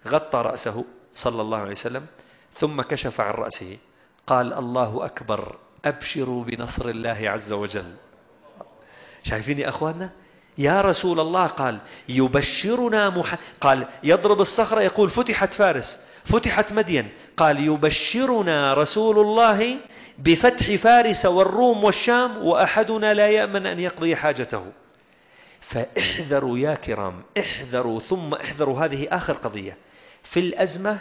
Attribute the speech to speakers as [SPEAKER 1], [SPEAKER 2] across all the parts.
[SPEAKER 1] غطى رأسه صلى الله عليه وسلم ثم كشف عن رأسه، قال: الله أكبر، أبشروا بنصر الله عز وجل. شايفين يا أخواننا؟ يا رسول الله قال يبشرنا قال يضرب الصخرة يقول فتحت فارس، فتحت مدين، قال يبشرنا رسول الله بفتح فارس والروم والشام وأحدنا لا يأمن أن يقضي حاجته. فاحذروا يا كرام، احذروا ثم احذروا. هذه آخر قضية في الأزمة،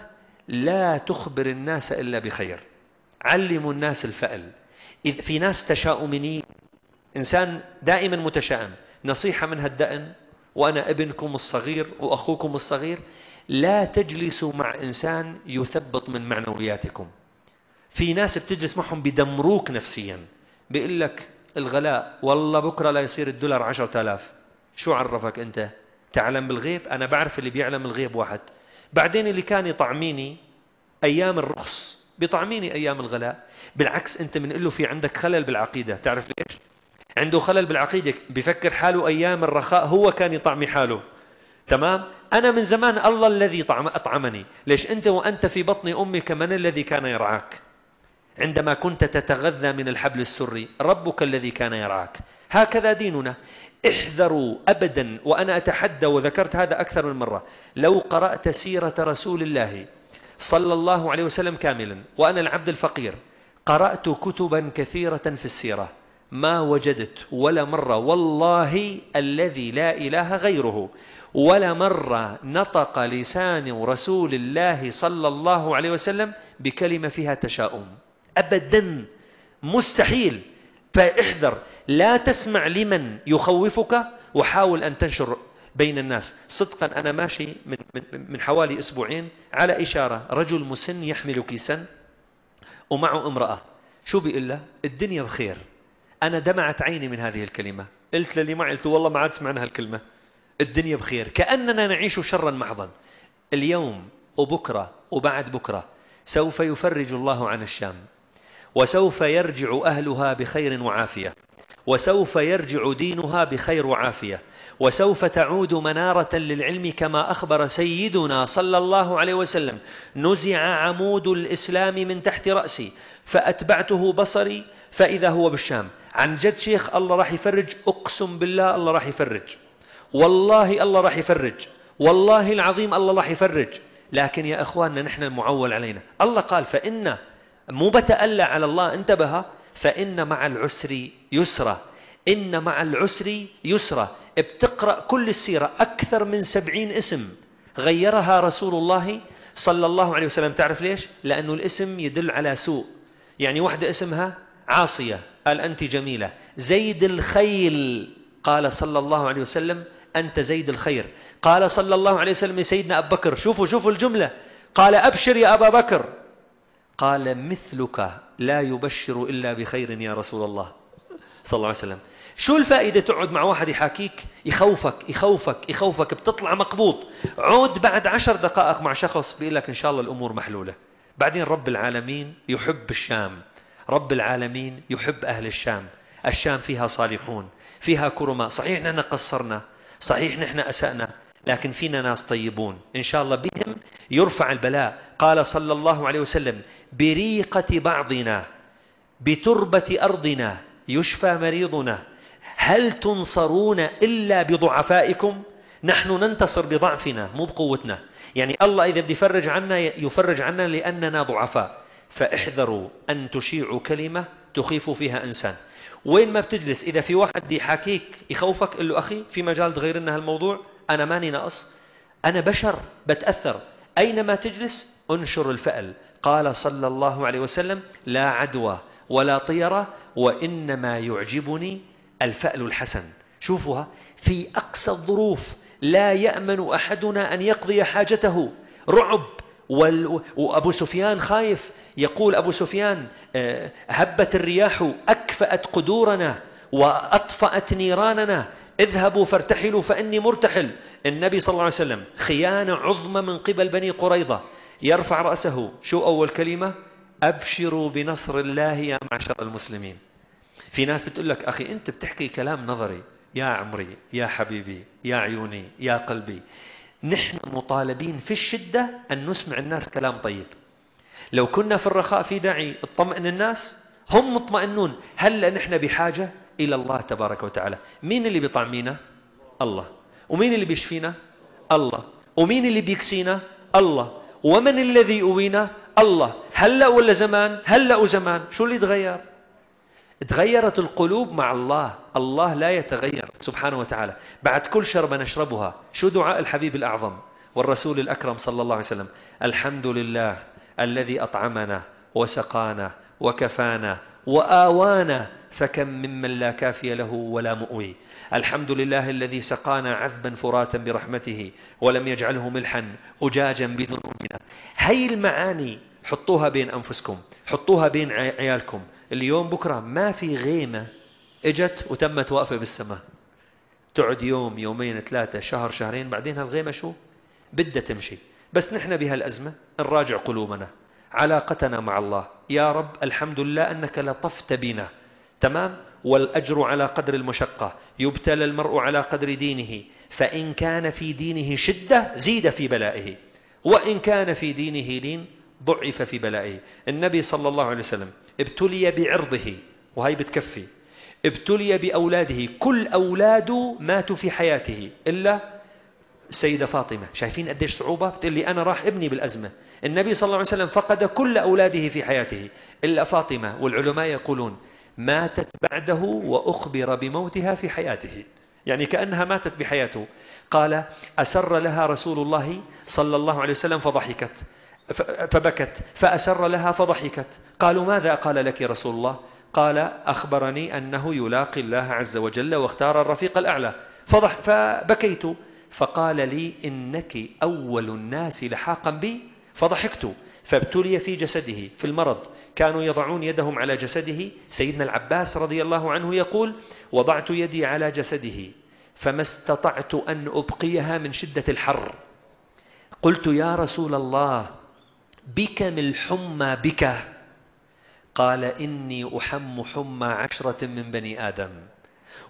[SPEAKER 1] لا تخبر الناس إلا بخير، علموا الناس الفأل. إذ في ناس تشاؤمين، إنسان دائما متشائم، نصيحة من هالدقن، وأنا ابنكم الصغير وأخوكم الصغير، لا تجلسوا مع إنسان يثبط من معنوياتكم. في ناس بتجلس معهم بدمروك نفسيا، بيقول لك الغلاء والله بكرة لا يصير الدولار 10,000. شو عرفك أنت؟ تعلم بالغيب؟ أنا بعرف اللي بيعلم الغيب واحد. بعدين اللي كان يطعميني أيام الرخص بيطعميني أيام الغلاء. بالعكس أنت من له في عندك خلل بالعقيدة. تعرف ليش؟ عنده خلل بالعقيدة، بفكر حاله أيام الرخاء هو كان يطعمي حاله. تمام؟ أنا من زمان الله الذي أطعمني. ليش أنت وأنت في بطن أمك من الذي كان يرعاك؟ عندما كنت تتغذى من الحبل السري ربك الذي كان يرعاك. هكذا ديننا. احذروا أبدا، وأنا أتحدى وذكرت هذا أكثر من مرة، لو قرأت سيرة رسول الله صلى الله عليه وسلم كاملا، وأنا العبد الفقير قرأت كتبا كثيرة في السيرة، ما وجدت ولا مرة والله الذي لا إله غيره ولا مرة نطق لسان رسول الله صلى الله عليه وسلم بكلمة فيها تشاؤم أبدا، مستحيل. فاحذر، لا تسمع لمن يخوفك، وحاول أن تنشر بين الناس صدقا. أنا ماشي من حوالي أسبوعين على إشارة، رجل مسن يحمل كيسا ومعه امرأة، شو بيقول له؟ الدنيا بخير. أنا دمعت عيني من هذه الكلمة، قلت للي معي، قلت والله ما عاد سمعنا هالكلمة، الدنيا بخير، كأننا نعيش شرا محضا. اليوم وبكرة وبعد بكرة سوف يفرج الله عن الشام، وسوف يرجع أهلها بخير وعافية، وسوف يرجع دينها بخير وعافية، وسوف تعود منارة للعلم كما أخبر سيدنا صلى الله عليه وسلم. نزع عمود الإسلام من تحت رأسي فأتبعته بصري فإذا هو بالشام. عن جد شيخ الله راح يفرج، أقسم بالله الله راح يفرج، والله الله راح يفرج، والله العظيم الله راح يفرج. لكن يا أخواننا نحن المعول علينا. الله قال فإن، مو بتألى على الله، انتبه، فإن مع العسر يسرا، إن مع العسر يسرا. بتقرأ كل السيرة أكثر من 70 اسم غيرها رسول الله صلى الله عليه وسلم. تعرف ليش؟ لأنه الاسم يدل على سوء. يعني واحدة اسمها عاصية قال أنت جميلة، زيد الخيل قال صلى الله عليه وسلم أنت زيد الخير. قال صلى الله عليه وسلم لسيدنا أبو بكر، شوفوا شوفوا الجملة، قال أبشر يا أبا بكر، قال مثلك لا يبشر إلا بخير يا رسول الله صلى الله عليه وسلم. شو الفائدة تقعد مع واحد يحاكيك يخوفك يخوفك يخوفك، بتطلع مقبوض. عود بعد 10 دقائق مع شخص بيقول لك إن شاء الله الأمور محلولة. بعدين رب العالمين يحب الشام، رب العالمين يحب أهل الشام. الشام فيها صالحون، فيها كرماء. صحيح نحن قصرنا، صحيح نحن أسأنا، لكن فينا ناس طيبون إن شاء الله بهم يرفع البلاء. قال صلى الله عليه وسلم بريقة بعضنا بتربة أرضنا يشفى مريضنا، هل تنصرون إلا بضعفائكم؟ نحن ننتصر بضعفنا مو بقوتنا. يعني الله إذا بده يفرج عنا يفرج عنا لأننا ضعفاء. فاحذروا أن تشيعوا كلمة تخيفوا فيها إنسان. وين ما بتجلس إذا في واحد يحاكيك يخوفك قل له أخي في مجال تغير لنا هالموضوع، أنا ماني ناقص، أنا بشر بتأثر. أينما تجلس انشر الفأل. قال صلى الله عليه وسلم لا عدوى ولا طيرة وإنما يعجبني الفأل الحسن. شوفوها في أقصى الظروف، لا يأمن أحدنا أن يقضي حاجته، رعب، وأبو سفيان خايف. يقول أبو سفيان هبت الرياح أكفأت قدورنا وأطفأت نيراننا، اذهبوا فارتحلوا فإني مرتحل. النبي صلى الله عليه وسلم خيانة عظمى من قبل بني قريظة، يرفع رأسه، شو أول كلمة؟ أبشروا بنصر الله يا معشر المسلمين. في ناس بتقول لك أخي أنت بتحكي كلام نظري، يا عمري يا حبيبي يا عيوني يا قلبي، نحن مطالبين في الشدة أن نسمع الناس كلام طيب. لو كنا في الرخاء في داعي تطمئن الناس، هم مطمئنون. هل نحن بحاجة إلى الله تبارك وتعالى؟ مين اللي بيطعمينا؟ الله. ومين اللي بيشفينا؟ الله. ومين اللي بيكسينا؟ الله. ومن الذي يؤوينا؟ الله. هلأ ولا زمان؟ هلأ وزمان. شو اللي تغير؟ تغيرت القلوب مع الله. الله لا يتغير سبحانه وتعالى. بعد كل شربة نشربها شو دعاء الحبيب الأعظم والرسول الأكرم صلى الله عليه وسلم؟ الحمد لله الذي أطعمنا وسقانا وكفانا وآوانا، فكم ممن لا كافي له ولا مؤوي. الحمد لله الذي سقانا عذبا فراتا برحمته ولم يجعله ملحا أجاجا بذنوبنا. هاي المعاني حطوها بين أنفسكم، حطوها بين عيالكم. اليوم بكرة ما في غيمة اجت وتمت واقفة بالسماء، تقعد يوم يومين ثلاثة شهر شهرين، بعدين هالغيمة شو بدها تمشي. بس نحن بهالأزمة نراجع قلوبنا، علاقتنا مع الله. يا رب الحمد لله أنك لطفت بنا، تمام؟ والأجر على قدر المشقة، يبتلى المرء على قدر دينه، فإن كان في دينه شدة زيد في بلائه، وإن كان في دينه لين ضعف في بلائه. النبي صلى الله عليه وسلم ابتلي بعرضه، وهي بتكفي، ابتلي بأولاده، كل أولاده ماتوا في حياته إلا السيدة فاطمة. شايفين قديش صعوبة؟ بتقول لي أنا راح ابني بالأزمة. النبي صلى الله عليه وسلم فقد كل أولاده في حياته إلا فاطمة، والعلماء يقولون ماتت بعده وأخبر بموتها في حياته، يعني كأنها ماتت بحياته. قال أسر لها رسول الله صلى الله عليه وسلم فضحكت، فبكت، فأسر لها فضحكت. قالوا ماذا قال لك رسول الله؟ قال أخبرني أنه يلاقي الله عز وجل واختار الرفيق الأعلى، فبكيت، فقال لي إنك أول الناس لحاقا بي، فضحكت. فابتلي في جسده في المرض، كانوا يضعون يدهم على جسده. سيدنا العباس رضي الله عنه يقول وضعت يدي على جسده فما استطعت أن أبقيها من شدة الحر. قلت يا رسول الله بكم الحمى بك؟ قال إني أحم حمى 10 من بني آدم،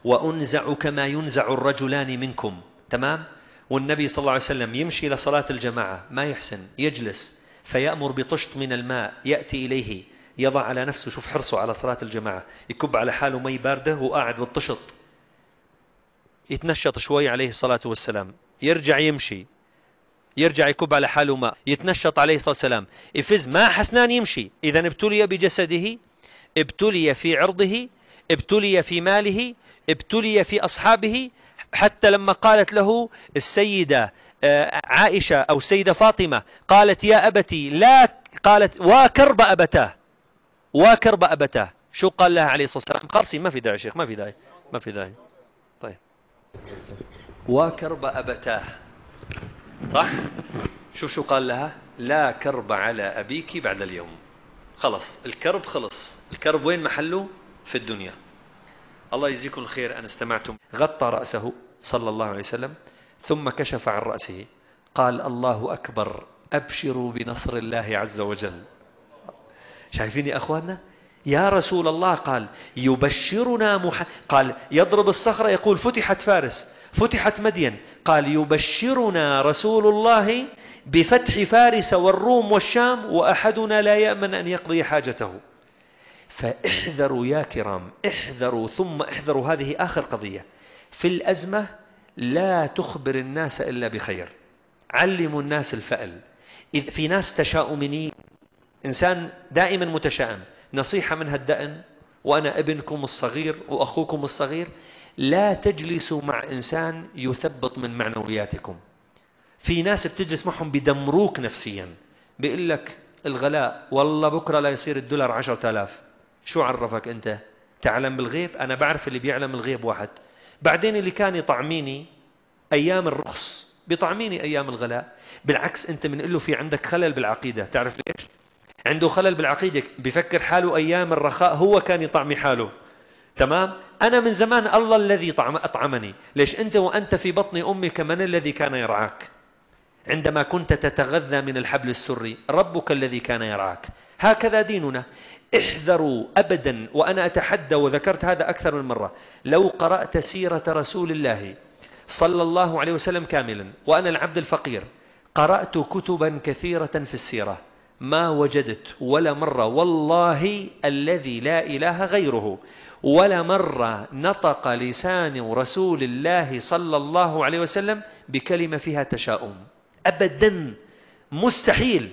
[SPEAKER 1] وأنزع كما ينزع الرجلان منكم. تمام؟ والنبي صلى الله عليه وسلم يمشي لصلاة الجماعة ما يحسن، يجلس فيأمر بطشت من الماء، يأتي إليه يضع على نفسه، شوف حرصه على صلاة الجماعة، يكب على حاله مي باردة وقاعد بالطشط، يتنشط شوي عليه الصلاة والسلام، يرجع يمشي، يرجع يكب على حاله ماء، يتنشط عليه الصلاة والسلام، يفز ما حسنان يمشي. إذا ابتلي بجسده، ابتلي في عرضه، ابتلي في ماله، ابتلي في أصحابه. حتى لما قالت له السيدة عائشة أو السيدة فاطمة، قالت يا أبتي لا، قالت وكرب أبتاه، وكرب أبتاه. شو قال لها عليه الصلاة والسلام؟ خلصي ما في داعي شيخ، ما في داعي، ما في داعي. طيب وكرب أبتاه، صح؟ شوف شو قال لها، لا كرب على أبيك بعد اليوم. خلص الكرب، خلص الكرب. وين محله؟ في الدنيا. الله يجزيكم الخير أن استمعتم. غطى رأسه صلى الله عليه وسلم ثم كشف عن رأسه، قال الله أكبر، أبشروا بنصر الله عز وجل. شايفين يا أخواننا؟ يا رسول الله قال يبشرنا قال يضرب الصخرة يقول فتحت فارس، فتحت مدين. قال يبشرنا رسول الله بفتح فارس والروم والشام، وأحدنا لا يأمن أن يقضي حاجته. فاحذروا يا كرام، احذروا ثم احذروا. هذه آخر قضية في الأزمة، لا تخبر الناس إلا بخير، علموا الناس الفأل. إذ في ناس تشاؤمين، إنسان دائما متشائم، نصيحة من هالدأن، وأنا ابنكم الصغير وأخوكم الصغير، لا تجلسوا مع إنسان يثبط من معنوياتكم. في ناس بتجلس معهم بدمروك نفسيا، بيقول لك الغلاء والله بكرة لا يصير الدولار 10,000. شو عرفك أنت؟ تعلم بالغيب؟ أنا بعرف اللي بيعلم الغيب واحد. بعدين اللي كان يطعميني أيام الرخص بيطعميني أيام الغلاء. بالعكس أنت بنقول له في عندك خلل بالعقيدة. تعرف ليش؟ عنده خلل بالعقيدة، بفكر حاله أيام الرخاء هو كان يطعمي حاله. تمام؟ أنا من زمان الله الذي أطعمني. ليش أنت وأنت في بطن أمك من الذي كان يرعاك؟ عندما كنت تتغذى من الحبل السري ربك الذي كان يرعاك. هكذا ديننا. احذروا أبدا، وأنا أتحدى وذكرت هذا أكثر من مرة، لو قرأت سيرة رسول الله صلى الله عليه وسلم كاملا، وأنا العبد الفقير قرأت كتبا كثيرة في السيرة، ما وجدت ولا مرة والله الذي لا إله غيره ولا مرة نطق لسان رسول الله صلى الله عليه وسلم بكلمة فيها تشاؤم أبدا، مستحيل.